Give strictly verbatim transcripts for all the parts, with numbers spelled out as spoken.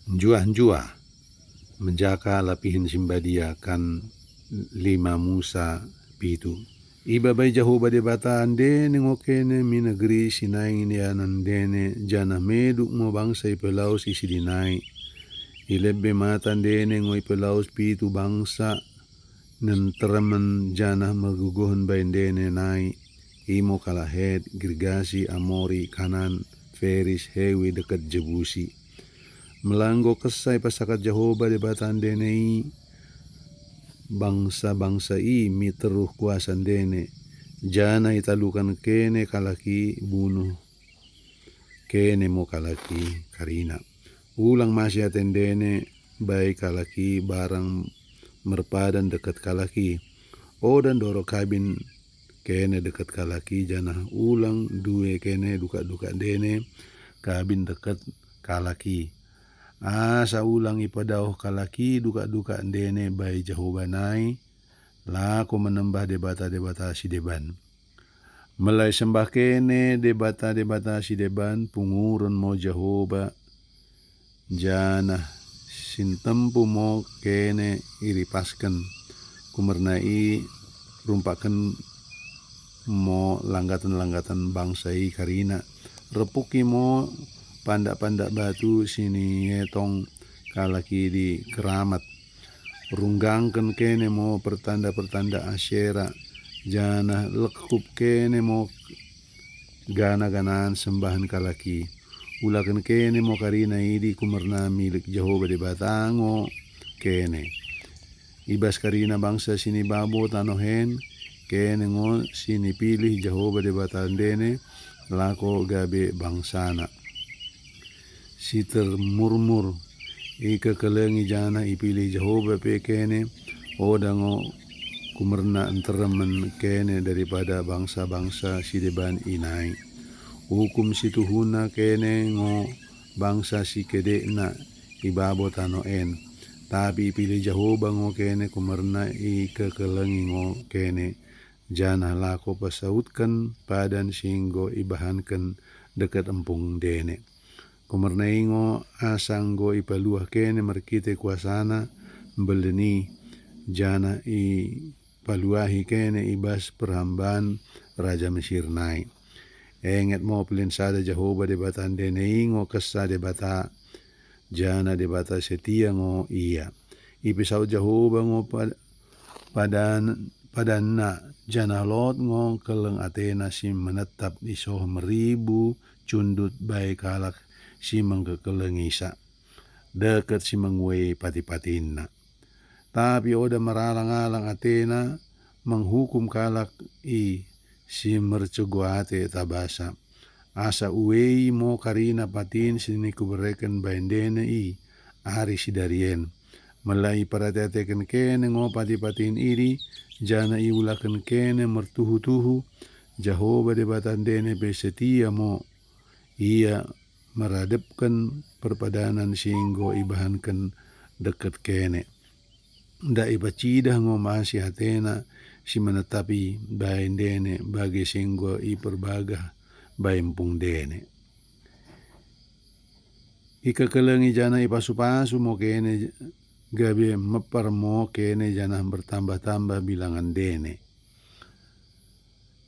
Njuah-njuah, menjaka lapihen simbadia kan lima Musa pitu. Ibabai Jahoba Debata ndene ngo kene mi negeri Sinai ianan ndene, janah meduk ngo bangsa ipelaus i sidinai. I lebbe mata ndene ngo ipelaus pitu bangsa nenteremen janah mergogohen bai ndene nai, imo kalak Het, Girgasi, Amori, Kanan, Feris, Hewi dekket Jebusi. Mella enggo kessa ipasakat Jahoba Debata ndene i bangsa-bangsa i mi terruh kuasa ndene, janah italuken kene kalak i bunuh kene mo kalak i karina. Ulang masih ate ndene bai kalak i barang merpadan dekket kalak i. Oda ndorok kabin kene dekket kalak i, janah ulang due kene dukak-dukak ndene kabin dekket kalak i. Asa ulang ipadaoh kalak i dukak-dukak ndene bai Jahoba nai, lako menembah debata-debata sideban. Mella isembah kene debata-debata sideban, punguren mo Jahoba, janah sintempu mo kene iripasken. Kumerna i rumpakken mo langgaten-langgaten bangsa i karina. Repuki mo pandak-pandak batu sinietong kalak i di keramat. Runggangken kene mo pertanda-pertanda Asera, janah lekkup kene mo gana-ganaan sembahen kalak i. Ulaken kene mo karina idi, kumerna milik Jahoba Debata ngo kene. I bas karina bangsa sinibabo tanoh en, kene ngo sinipilih Jahoba Debata ndene lako gabe bangsana. Sitermurmur ikekelengi janah ipilih Jahoba pe kene, oda ngo kumerna enteremen kene daripada bangsa-bangsa sideban i nai. Ukum situhuna kene ngo bangsa sikedekna i babo tanoh en. Tapi ipilih Jahoba ngo kene kumerna ikekelengi ngo kene, janah lako pesautken padan si enggo ibahanken dekket empung ndene. Kumerna i ngo asa enggo ipaluah kene merkite kuasana mbelin i, janah ipaluahi kene i bas perhamban raja Mesir nai. Enget mo pellin sada Jahoba Debata ndene i ngo kessa Debata, janah Debata setia ngo ia. Ipesaut Jahoba ngo pa-, padan-, padanna, janah lot ngo kelleng atena si menetap isoh meribu cundut bai kalak si mengkekelengisa, dekket si menguei pati-patinna. Tapi oda meralang-alang atena menghukum kalak i si mercego ate tabasa. Asa uei mo karina patin sinikuberreken bai ndene i ari sidari en. Mella iperate-ateken kene ngo pati-patin idi, janah iulaken kene mertuhu-tuhu, Jahoba Debata ndene pe setia mo. Ia meradepken perpadanan si enggo ibahanken dekket kene. Ndak ipacidah ngo masih atena si menetap i bai ndene bage si enggo iperbagah bai empung ndene. Ikekelengi janah ipasu-pasu mo kene, gabe mepar mo kene janah bertambah-tambah bilangan ndene.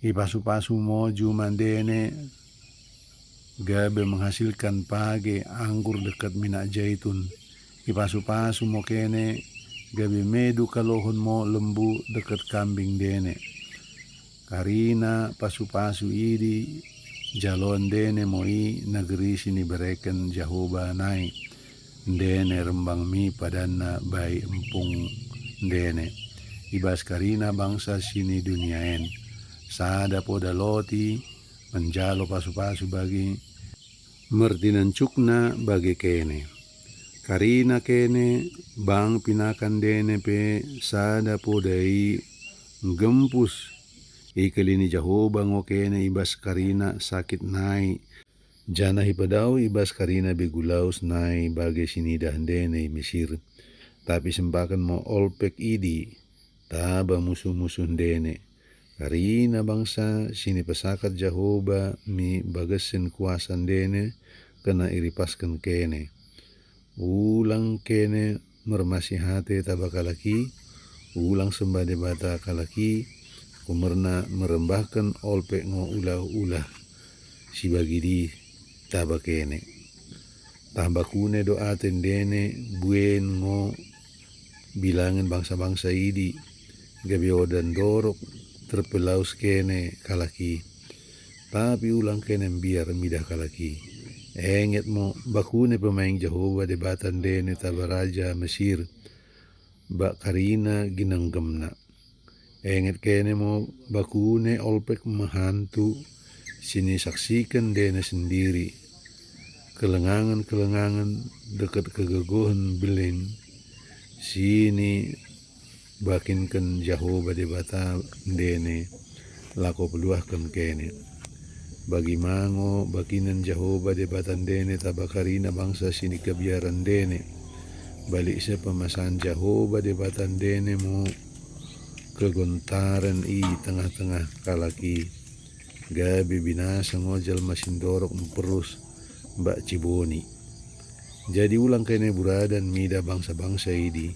Ipasu-pasu mo juma ndene gabe menghasilkan page, anggur dekket minak jaitun. Ipasu-pasu mo kene gabe meduk kalohon mo lembu dekket kambing ndene. Karina pasu-pasu idi jaloon ndene mo i negeri siniberreken Jahoba nai. Ndene rembang mi padanna bai empung ndene. I bas karina bangsa sinidunia en, sada poda lot i menjalo pasu-pasu bagi mertinancukna bage kene. Karina kene bang pinakan ndene pe sada poda i nggempus ikelini Jahoba ngo kene i bas karina sakit nai, janah ipadao i bas karina begu laus nai bage sinidah ndene i Mesir. Tapi sempaken mo olpek idi taba musuh-musuh ndene. Karina bangsa sinipesakat Jahoba mi bagasen kuasa ndene kena iripasken kene. Ulang kene mermasih ate taba kalak i, ulang sembah Debata kalak i, kumerna merembahken olpek ngo ulah-ulah sibagidi taba kene. Tah bakune do ate ndene buen ngo bilangen bangsa-bangsa idi, gabe oda ndorok terpelaus kene kalak i. Tapi ulang kene mbiar midah kalak i. Enget mo bakune pemaing Jahoba Debata ndene taba raja Mesir, bak karina ginenggemna. Enget kene mo bakune olpek mehantu sinisaksiken ndene sendiri, kelengangen-kelengangen dekket kegegohen bellin sinibakinken Jahoba Debata ndene lako peluahken kene. Bagi ma ngo bakinen Jahoba Debata ndene taba karina bangsa sinikebiaran ndene. Balik sepemasan Jahoba Debata ndene mo kegontaren i tengah-tengah kalak i, gabe binasa ngo jelma sindorok mperus bak ciboni. Jadi ulang kene buradan midah bangsa-bangsa idi.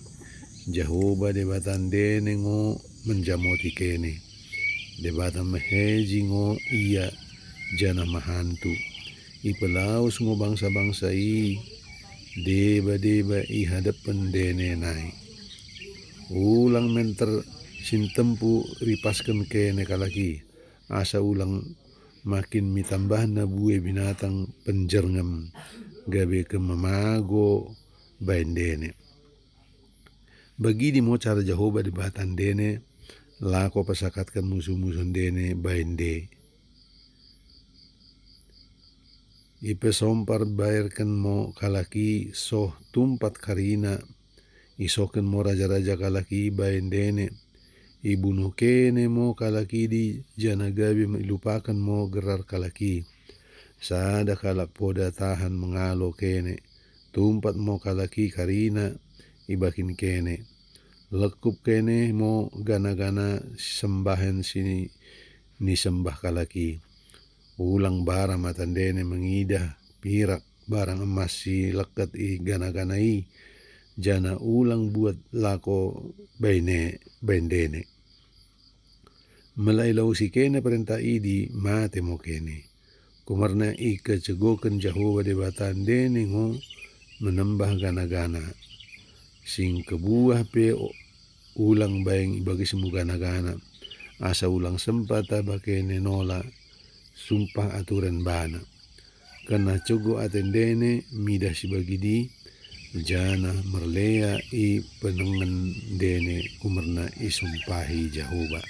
Jahoba Debata ndene ngo menjamoti kene. Debata meheji ngo ia janah mehantu. Ipelaus ngo bangsa-bangsa i deba-deba i hadeppen ndene nai. Ulang menter sintempu ripasken kene kalak i, asa ulang makin mitambahna bue binatang penjerngem gabe kememago bain ndene. Bagidi mo cara Jahoba Debata ndene lako pesakatken musuh-musuh ndene bain nde. Ipesompar bairken mo kalak i soh tumpat karina, isohken mo raja-raja kalak i bain ndene. Ibunuh kene mo kalak idi janah gabe ilupaken mo gerar kalak i. Sada kalak poda tahan mengalo kene, tumpat mo kalak i karina ibakin kene. Lekkup kene mo gana-gana sembahen sini nisembah kalak i. Ulang bara mata ndene mengidah pirak barang emas silekket i gana-gana i, janah ulang buat lako baine, bain ndene. Mella ilausi kene perentah idi mate mo kene. Kumerna ikecegoken Jahoba Debata ndene ngo menembah gana-gana. Singkebuah pe o-, ulang baing ibagismu gana-gana, asa ulang sempat taba kene nola sumpah aturen bana. Kennah cego ate ndene midah sibagidi, janah merlea i penengen ndene kumerna isumpahi Jahoba.